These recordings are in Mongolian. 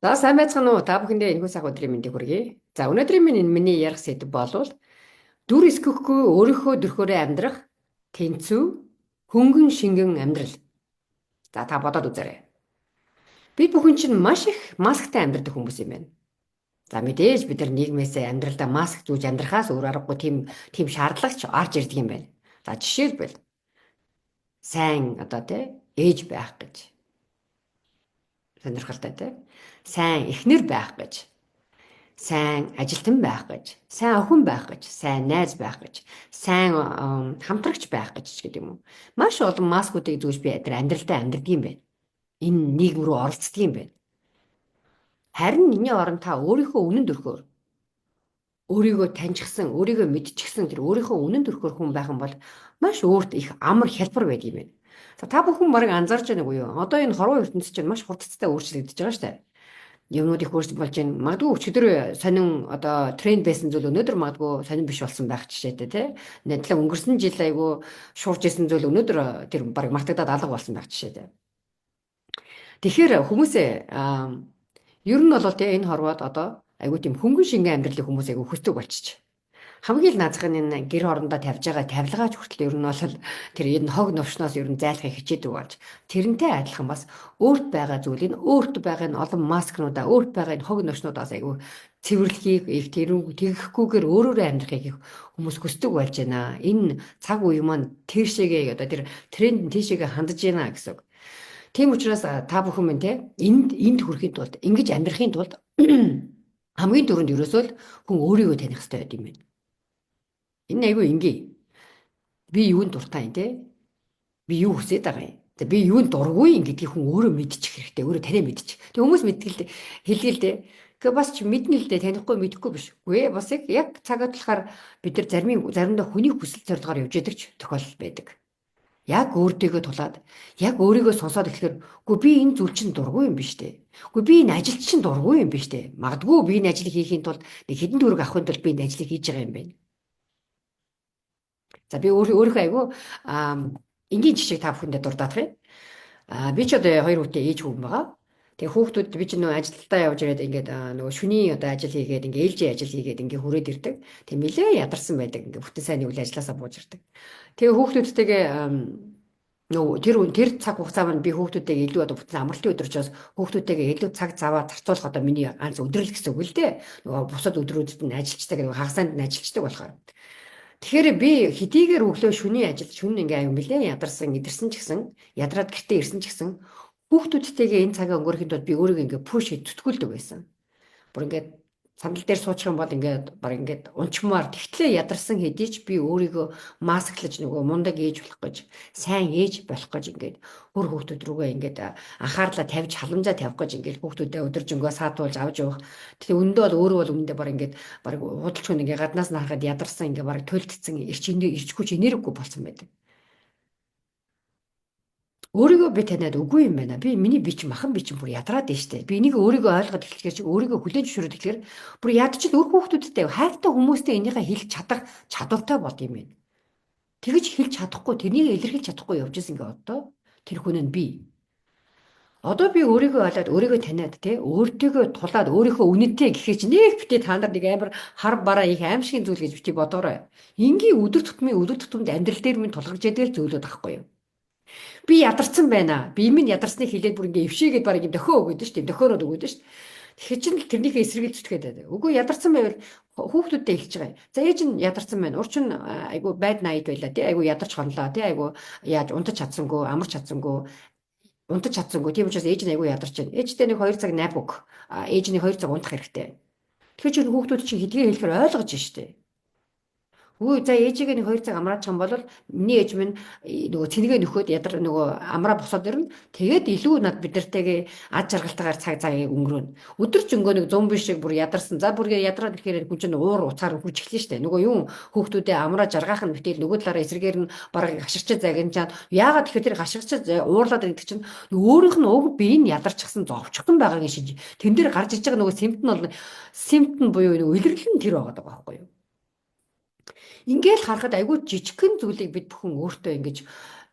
За, сайн байцгаана уу? Та бүхэндээ энэхүү сайхан өдрийн мэндийг хүргэе. За, өнөөдрийн миний ярих сэдэв болвол дүр эсгэхгүй өөрийнхөө дөрхөөрөө амьдрах тэнцүү хөнгөн шингэн амьдрал. За, та бодоод үзээрэй. Бид бүхэн чинь маш их масктай амьдардаг хүмүүс юм байна. За, мэдээж бид нар нийгмээсээ амьдралдаа маск зүүж амьдрахаас өөр аргагүй тийм шаардлагач орж ирдэг юм байна. За, жишээлбэл сайн одоо тий ээж байх гэж сонирхолтой тий. Сайн эхнэр байх гэж, сайн ажилтан байх гэж, сайн охин байх гэж, сайн найз байх гэж, сайн хамтрагч байх гэж гэдэг юм уу. Маш олон маскуудыг зүүж би тэр амьдралдаа амьдардаг юм байна. Энэ нийгэм рүү оролцдог юм байна. Харин энэний оронд та өөрийнхөө үнэн төрхөөр өөрийгөө таньчихсан, өөрийгөө мэдчихсэн, тэр өөрийнхөө үнэн төрхөөр хүн байх юм бол маш өөрт их амар хялбар байдаг юм байна. За, та бүхэн бараг анзаарч байна уу юу? Одоо энэ хорвоо ертөнцийн чинь маш хурдцтай өөрчлөгдөж байгаа шүү дээ. Юмнууд их өөрчлөлт болж байна. Магадгүй өчигдөр сонин одоо тренд байсан зүйл өнөөдөр магадгүй сонин биш болсон байх жишээтэй тий. Нэтлээ өнгөрсөн жил айгүй шуурж исэн зүйл өнөөдөр тэр бараг мартагдаад алга болсон байх жишээтэй. Тэгэхээр хүмүүсээ ер нь бол тий энэ хорвоод одоо айгүй тийм хөнгөн шингэн амьдралыг хүмүүс айгүй хүсдэг болчих. Хамгийн л наазах нь энэ гэр орондоо тавьж байгаа тавилгаач хүртэл ер нь бол тэр энэ хог новшноос ер нь зайлахыг хичээдэг болж, тэрнтэй адилхан бас өөрт байгаа зүйлийг, өөрт байгаа энэ олон маскнуудаа, өөрт байгаа энэ хог новшнуудаас айгүй цэвэрлэхийг их тэр тэгэхгүйгээр өөрөөрөө амьдрахыг их хүмүүс хүсдэг болж байна. Энэ цаг үе маань тийшээгээ одоо тэр тренд нь тийшээгээ хандаж байна гэсэн үг. Тийм учраас та бүхэн минь те энд хүрэхийн тулд, ингэж амьдрахын тулд хамгийн түрүүнд ерөөсөө л хүн өөрийгөө таних хэрэгтэй байд юм байна. Энэ айгүй энгийн. Би юунд дуртай юм те? Би юу хүсээд байгаа юм? За, би юунд дургүй юм гэдгийг хүн өөрөө мэдчих хэрэгтэй. Өөрөө таниа мэдчих. Тэг хүмүүс мэддэг л хэлдэг л дээ. Тэгээ бас ч мэднэ л дээ, танихгүй мэдэхгүй биш. Үгүй ээ, бас яг цаг болохоор бид нар заримдаа хүний хүсэл зорилгоор явж идэг ч тохиолдол байдаг. Яг өөртөөгөө тулаад, яг өөрийгөө сонсоод эхлэхээр үгүй, би энэ зүйл чинь дургүй юм биш үү? Үгүй, би энэ ажил чинь дургүй юм биш үү? Магадгүй би энэ ажлыг хийхийн тулд нэг хэдэн төгрөг авахын тулд би энэ ажлыг хийж байгаа юм байна. За, би өөрийнхөө айгүй энгийн жишээг та бүхэндээ дурдаадах юм. Би ч одоо хоёр хүүтэй ээж хүн байгаа. Тэгээ хүүхдүүд би ч нөгөө ажилдаа явж ирээд ингээд нөгөө шөнийн одоо ажил хийгээд, ингээд ээлжийн ажил хийгээд ингээд хүрээд ирдэг. Тэгээ нэлээ ядарсан байдаг. Ингээд бүтэн сайн үйл ажилласаа бууж ирдэг. Тэгээ хүүхдүүдтэйгээ нөгөө тэр цаг хугацаа маань би хүүхдүүдтэйгээ илүү одоо бүтэн амралтын өдөр учраас хүүхдүүдтэйгээ илүү цаг заваа зарцуулах одоо миний ганц өдрөл гэсэн үг л дээ. Нөгөө бусад өдрүүдэд нь ажиллаждаг, нөгөө хагасанд нь ажиллаждаг болохоор. Тэгэхээр би хэдийгээр өглөө шөнийн ажил, шөнө ингээ аюу нэлээд ядарсан, идэрсэн ч гэсэн, ядраад гэртээ ирсэн ч гэсэн хүүхдүүдтэйгээ энэ цагаа өнгөрөхийн тулд би өөрийгөө ингээ push хийж зүтгүүлдэг байсан. Бүр ингээд сандал дээр суучих юм бол ингээд баг ингээд унчмаар тэгтлээ ядарсан хэдий ч би өөрийгөө масклаж нөгөө мундаг ээж болох гэж, сайн ээж болох гэж ингээд хөр хүүхдүүд рүүгээ ингээд анхаарлаа тавьж, халамжаа тавих гэж ингээд хүүхдүүдэд өдөржингөө саатуулж авч явах. Тэгээ өндөө бол өөрөө бол үүндээ баг ингээд баг худалч хүн ингээд гаднаас нь харахад ядарсан, ингээд баг туйлдсан, ирч ирчгүй ч энергигүй болсон байдаг. Өөрийгөө би таниад үгүй юм байна. Би миний би чи махан би чи бүр ядраад байна штэ. Би энийг өөрийгөө ойлгоод эхлэхээр чи өөрийгөө хүлээн зөвшөөрөөд эхлэхээр бүр ядчил өөр хүүхдүүдтэй, хайртай хүмүүстэй энийхээ хэлж чадах чадвартай болд юм байна. Тэгэж хэлж чадахгүй, тэрнийг илэрхийлж чадахгүй явж исэн гээ одоо тэр хүн нь би. Одоо би өөрийгөө ойлгоод, өөрийгөө таниад те өөртөөгөө тулаад өөрийнхөө үнэтэй гэхээ чи нэг битээ та нар нэг амар хар бараа их аимшигын зүйл гэж бити бодоорой. Энгийн өдөр тутмын өдөр тутамд амьдрал дээр минь тулгарч яадаг зүйлүүд ахгүй юу? Би ядарсан байна. Би минь ядарсныг хэлээд бүр ингээ эвшээгээд бараг юм дохио өгөөд шүү дээ. Дохиороод өгөөд шүү дээ. Тэгэхээр чин л тэрнийхээ эсрэгийг зүтгээд байдаг. Үгүй, ядарсан байвал хүүхдүүдтэй хэлж байгаа юм. За, ээж нь ядарсан байна. Урчин айгу bad night байлаа тий. Айгу ядарч хонлоо тий. Айгу яаж унтаж чадсангүй, амарч чадсангүй, унтаж чадсангүй. Тийм учраас ээж нь айгу ядарч байна. Ээжтэй нэг 2 цаг nap өг. Ээж нь 2 цаг унтах хэрэгтэй. Тэгэхээр чинь хүүхдүүд чинь хэдгээ хэлэхээр ойлгож штэ. Үгүй, за, ээжигээ нэг 2 цаг амраачих юм бол миний ээж минь нөгөө цэнгээ нөхөд ядар нөгөө амраа босоод ирнэ. Тэгээд илүү над бид нартайгээ ад жаргалтайгаар цаг цагийг өнгөрөөнө. Өдөр жөнгөө нэг зомби шиг бүр ядарсан. За, бүргээ ядраад ирэхээр хүн чинь уур уцаар хурж эхэлнэ штэ. Нөгөө юм хүүхдүүдээ амраа жаргаах нь битэл нөгөө талаараа эсрэгээр нь бараг гаширч загинчаад, яагаад тэгэхээр тэр гаширч уурлаад гэдэг чинь өөрийнх нь уг бие нь ядарчихсан, зовчихсон байгаагийн шинж. Тэн дээр гарч иж байгаа нөгөө симптом бол симптом буюу нөгөө илэрлэл нь тэр байгаа байхгүй юу? Ингээл харахад айгүй жижигхэн зүйлийг бид бүхэн өөртөө ингэж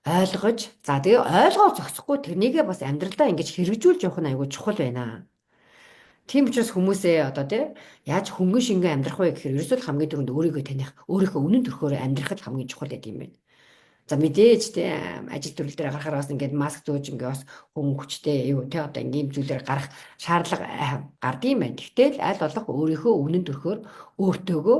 ойлгож, за, тэгээ ойлгоо зогсохгүй тэрнийгээ бас амьдралдаа ингэж хэрэгжүүлж явах нь айгүй чухал байна. Тийм учраас хүмүүсээ одоо тий яаж хөнгөн шингэн амьдрах вэ гэхээр ерөөсөө хамгийн түрүүнд өөрийгөө таних, өөрийнхөө үнэн төрхөөр амьдрах л хамгийн чухал гэдэг юм байна. За, мэдээж тий ажил төрөл дээр гарахаар бас ингээд маск зүүж, ингээд бас хүн хүчтэй юу тий одоо ингийн зүйлээр гарах шаардлага гардыг юм байна. Гэхдээ л аль болох өөрийнхөө үнэн төрхөөр өөртөөгөө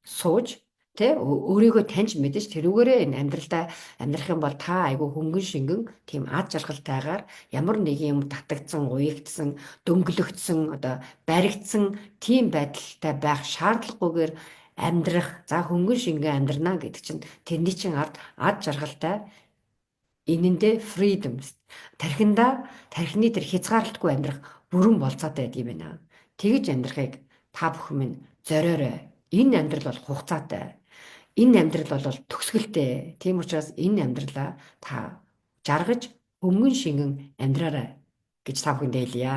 сууж тэ өөрийгөө таньж мэдэж, тэрүүгээрээ энэ амьдралдаа амьдрах юм бол та айгүй хөнгөн шингэн, тийм ад жаргалтайгаар, ямар нэг юм татагдсан, уягдсан, дөнгөлөгдсөн, одоо баригдсан тийм байдалтай байх шаардлагагүйгээр амьдрах, за, хөнгөн шингэн амьдрнаа гэдэг чинь тэрний чинь ард ад жаргалтай, энэндээ freedom, тархиндаа, тархины тэр хязгаарлалтгүй амьдрах бүрэн болцоотой байдаг юм байна. Тэгэж амьдрахыг та бүхэн минь зориорой. Энэ амьдрал бол хугацаатай. Энэ амьдрал бол төгсгөлтэй. Тийм учраас энэ амьдралаа та жаргаж, хөнгөн шингэн амьдраарай гэж та бүхэндээ хэлье.